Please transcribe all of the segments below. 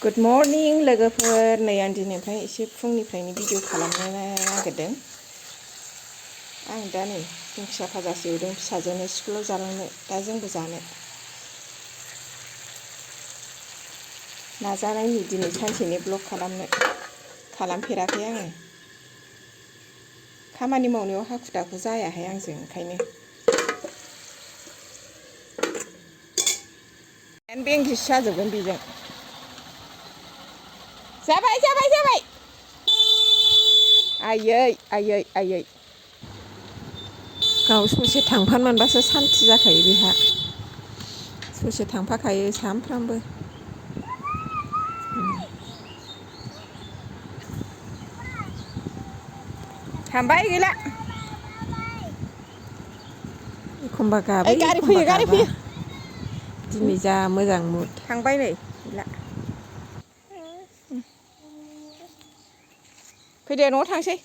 Good morning लोगोफोर नै आं दिनैनिफ्राय एसे फुंनिफ्रायनो भिडिअ खालामनो नागिरदों। आं दा नै दिंखिया भाजासो एवदों फिसाजोनो स्कुलाव जालांनो, दा जोंबो जानो नाजानायनि दिनै सानसेनि ब्लग खालामफेराखै आङो। खामानि मावनायाव हाखु दाखु जायाहाय आंजों, ओंखायनो बेंगिसो जाजोबगोन बेजों। जाबाय जाबाय जाबाय आयै आयै आयै गाव ससे थांफानो मोनबासो सान्थि जाखायो बेहा। ससे थांफाखायो सामफ्रामबो। थांबाय गैला। एखमबा गाबै एखमबा गाबा। दिनै जा मोजां मुद। थांबाय नै गैला। फैदो न'आव थांसै।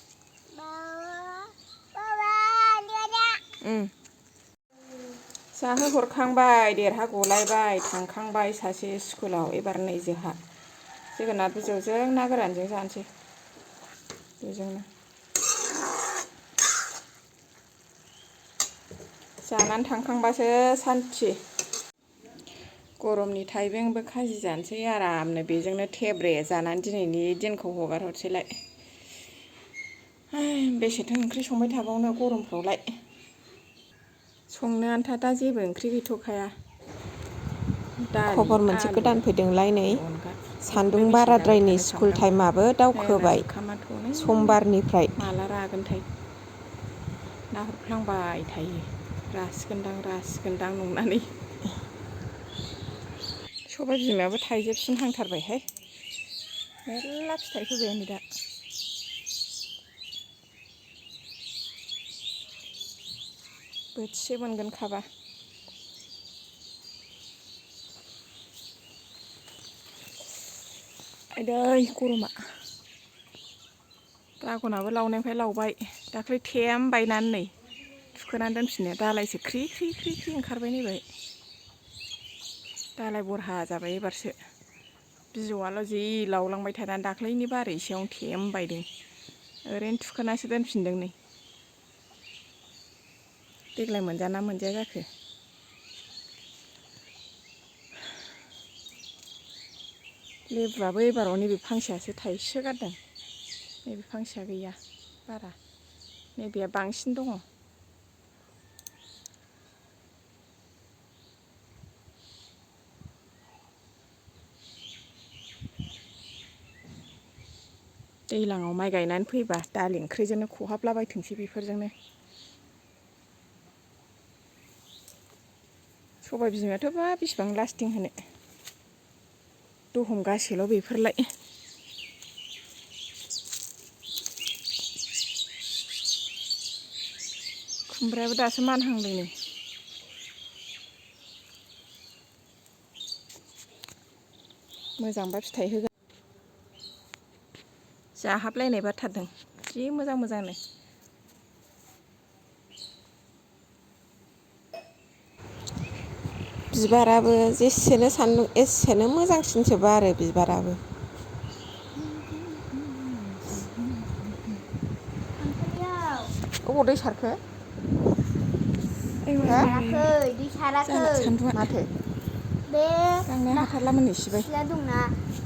जाहोहरखांबाय, देरहा गलायबाय, थांखांबाय सासे स्कुलाव। एबार नै जोगोनार बिजौजों ना गोरानजों जानोसै बेजोंनो। जानानै थांखांबासो सान्थि। गरमनि थाइबेंबो खाजि जानोसै आरामनो, बेजोंनो थेब्रे जानानै दिनैनि दिनखौ हगार हरसैलाय। बेसेथो ओंख्रि संबाय थाबावनो गरमफ्रावलाय। संनो आन्था दा जेबो ओंख्रि गैथ'खाया। खबर मोनसे गोदान फैदोंलाय नै, सान्दुं बाराद्रायनि स्कुल टाइमाबो दावखोबाय समबारनिफ्राय। माला रागोनथाय नाहरफ्लांबाय थायो, रासिगोनदां नंनानै। सबाय बिमायाबो थाइजोबसिन हांथारबायहाय, मेरला फिथाइ होबायानो दा। बोथिसे मोनगोन खाबा। आयदै गरमा। ड्रागनाबो लावनायनिफ्राय लावबाय, दाख्लै थेम बायनानै नै थुखोनानै दोनफिननाया दालायसो ख्रि ख्रि ख्रि ख्रि ओंखारबाय नैबाय। दालाय बरहा जाबाय एबारसो। बिजौआल' जि लावलांबाय थानानै दाख्लैनि बारैसेयावनो थेम बायदों। ओरैनो थुखोनासो दोनफिनदों नै। देग्लाय मोनजाना मोनजाया जाखो। लेबुआबो एबाराव नैबे फांसेयासो थाइसो गारदों, नैबे फांसेया गैया बारा, नैबेया बांसिन दङ। दैज्लाङाव माइ गायनानै फैबा दालि ओंख्रिजोंनो खहाबलाबायथोंसै बेफोरजोंनो। सबाय बिमायाथ' बा बिसिबां लास्टिं होनो, दहमगासेल' बेफोरलाय। खुमब्रायाबो दासो मानहांदों नै। मोजांबा फिथाइ होगोन। जाहाबलायनाय बारथारदों जि मोजां मोजांनो। बिबाराबो जेसेनो सान्दुं एसेनो मोजांसिनसो बारो बिबाराबो। अबाव दै सारखो? दै साराखै सान्दुङा माथो बे गांनाया हाथारलामोन इसेबाय। सिथ्ला दंना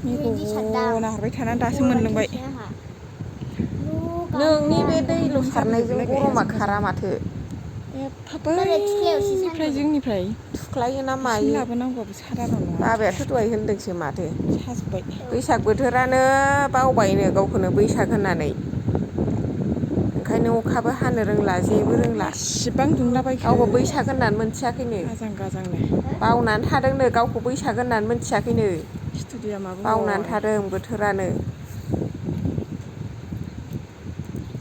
मेग'ग'ना हरबाय थानानै दासो मोनलोंबाय। नोंनि बे दैल' सारनायजों गरमा खारा माथो। एफा बैनिफ्राय जोंनिफ्राय थुख्लायो ना मायो, लाबोनांगौआबो साराबा नङा। बाबायाथ' दहाय होनदोंसो माथो साजोब्बाय। बैसाग बोथोरानो बावबायनो गावखौनो बैसाग होननानै, ओंखायनो अखाबो हानो रोंला जेबो रोंला। इसिबां दुंलाबायखो गावबो बैसाग होननानै मोनथियाखैनो, आजां गाजांनो बावनानै थादोंनो गावखौ बैसाग होननानै मोनथियाखैनो। स्टुडियामाबो बावनानै थादों बोथोरानो।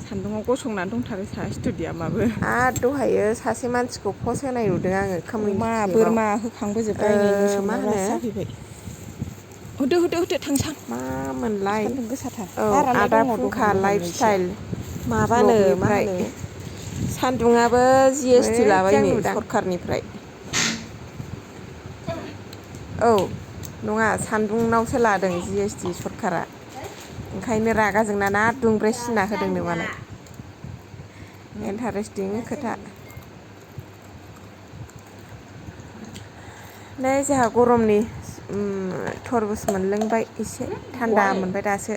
सान्दुङाव गसंनानै दंथारो स्टुडियामाबो। आरो दहायो सासे मानसिखौ पस्ट होनाय नुदों आङो, अमा बोरमा होखांबोजोब्बाय नै मोसौनो रास जाफैबाय। होदो थांसां मा मोनलाय सान्दुं गोसाथार। औ आदा फुंखा लाइफ स्टाइल माबानो मा होनो, सान्दुङाबो GST लाबाय नो सरखारनिफ्राय। औ नङा सान्दुंनावसो लादों GST सरखारा ओंखायनो रागा जोंना ना दुंब्रे सिना होदोंनो मालाय इन्टारेस्टिं खोथा नै जोंहा गरमनि थरबुस मोनलोंबाय एसे थान्दा मोनबाय दासो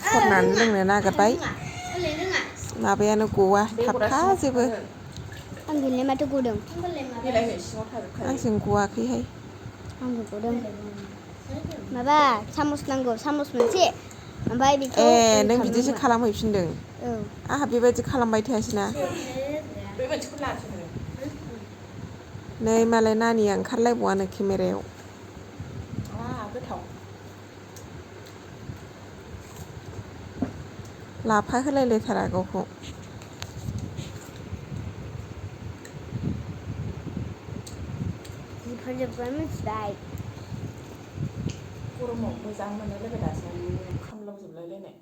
सरनानै लोंनो नागिरबाय माबायानो गवा थाबथाजोबो आंजोंलाय माथो गदों आंजों गवाखैहाय आंबो गदों माबा सामस नांगौ सामस मोनसे ओमफ्राय बेखौ ए नों बिदिसो खालामहैफिनदों औ आंहा बेबायदि खालामबाय थायासैना नै मालाय नानिया ओंखारलायबावानो केमेरायाव गोथाव लाफा होलायलायथारा गावखौ फोजोबबाय मिथिबाय गरमाव मोजां मोनलायलायबाय दासो खामलावजोबलायलायनाय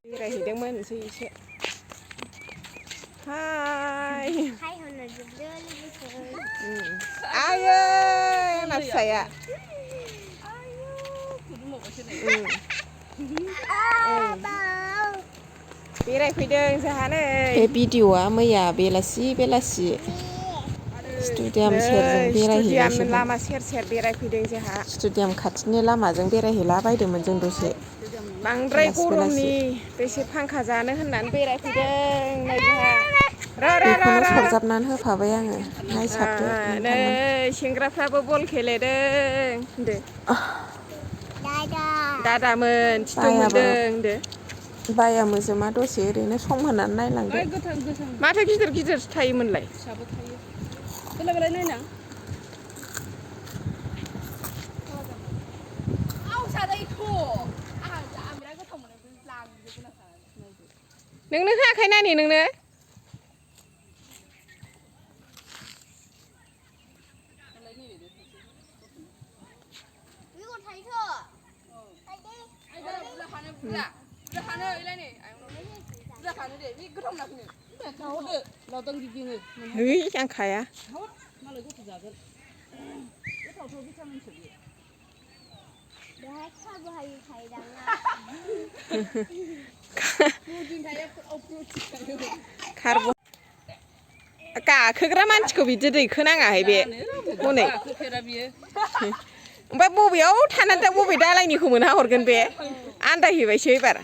बेरायहैदोंमोनसै एसे हाय आयै आंना फिसाया बेरायफैदों जोंहा नै बे भिडिअ'आ मैया बेलासि स्टुडियाम सेरजों बेरायहैनायसो लामा सेर सेर बेरायफैदों जोंहा स्टुडियाम खाथिनि लामाजों बेरायहैला बायदोंमोन जों दसे बांद्राय गरमनि दसे फांखा जानो होननानै बेरायफैदों नै जोंहा बेखौनो सरजाबनानै होफाबाय आङो नायसाबदो नै सेंग्राफ्राबो बल गेलेदों होनदो दादामोन थिथ'मोनदों होनदो बाया मोजोमा दसे ओरैनो सम होनानै नायलांदो माथो गिदिर गिदिर थायोमोनलाय फिसाबो थायो सोलाबालाय नायनां नोंनो होआखै नानि नोंनो है आं खाया गाखोग्रा मानसिखौ बिदि दैखोनाङाहाय बे हनै ओमफ्राय बबेयाव थानानै दा बबे दालायनिखौ मोनहा हरगोन बे आन्दायहैबायसो एबार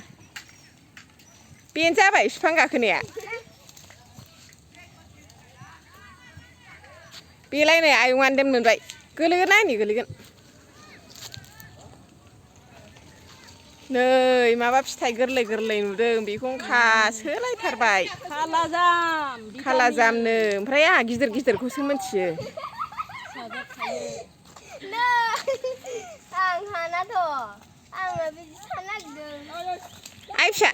बेनो जाबाय बिफां गाखोनाया बेलायनाय आयं आन्देन मोनबाय गोलैगोन नानि गोलैगोन नै माबा फिथाइ गोरलै गोरलै नुदों बेखौ खासोलायथारबाय खाला जामनो ओमफ्राय आंहा गिदिर गिदिरखौसो मिथियो आं हानाथ' आङो बिदि सानो नागिरदों आइ फिसा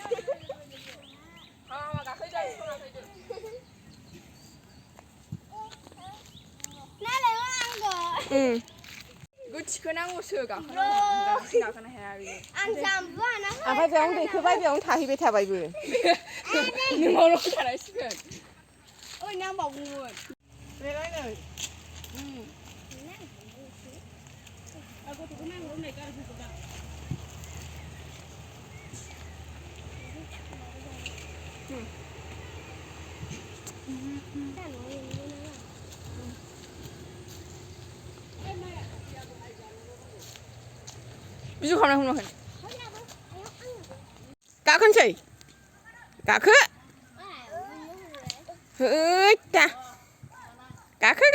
थिखोनांगौसो गाखोनो हाया बेयो ओमफ्राय बेयावनो दैखोबाय बेयावनो थाहैबाय थाबायबो नोंनावल' थानांसिगोन ओइ नांबावगौमोन बेलायनो गथ'खौ नांगौ होननाय गारिफोरखौ दां बिजु खालामनायखौ नुवाखै गाखोनोसै गाखो हैद दा गाखो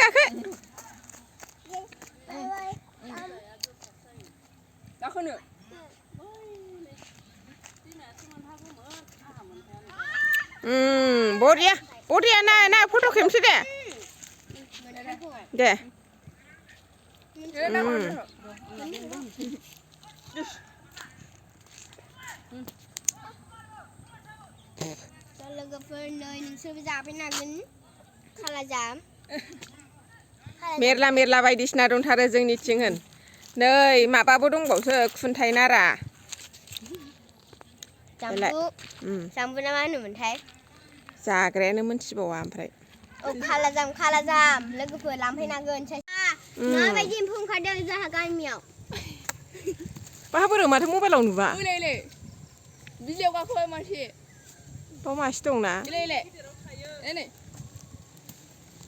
गाखोनो बरिया ना फट' खेबनोसै दे लोगोफोर नै नोंसोरबो जाफैनांगोन खालाजाम मेरला बायदिसिना दंथारो जोंनिथिं होन नै माबाबो दंबावसो खुन्थाइ नारा जाम्बु ना मा होनोमोनथाय जाग्रायानो मोनथिबावा ओमफ्राय खालाजाम लोगोफोर लांफैनांगोन माबायदि एम्फौ ओंखारदों जोंहा गामियाव बाहाबोरो माथो मबाइलाव नुबा बिलायाव गाखोबाय मानसि बाव मासे दंना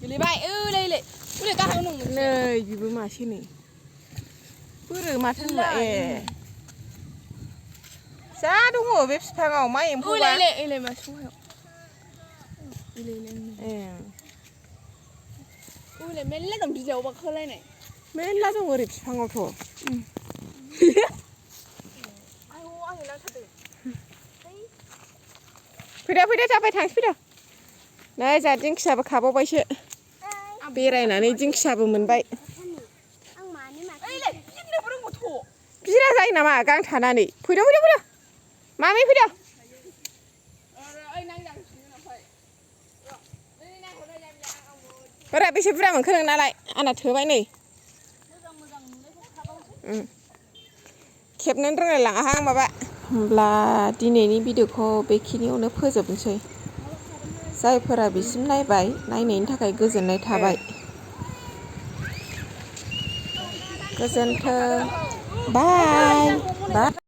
गेलेबाय गाहायाव दं नै बिबो मासे नै बोरो माथो होनबा जा दङ बे बिफाङाव मा एम्फौ मेरला दं बिलायाव गाखोलायनाय मेरला दं ओरै बिफाङावथ' फैदा जाबाय थांसै फैदा नै जा दिंखियाबो खाबावबायसो बेरायनानै दिंखियाबो मोनबाय बिरा जायो नामा गां थानानै फैदो मामि फैदो बोरा बेसे बुरजा मोनखो नोंनालाय आंना थोबाय नै खेबनो रोंलायलाङाहां माबा होमब्ला दिनैनि भिडिअखौ बेखिनियावनो फोजोबनोसै जायफोरा बिसिम नायबाय नायनायनि थाखाय गोजोननाय थाबाय गोजोन्थों बाय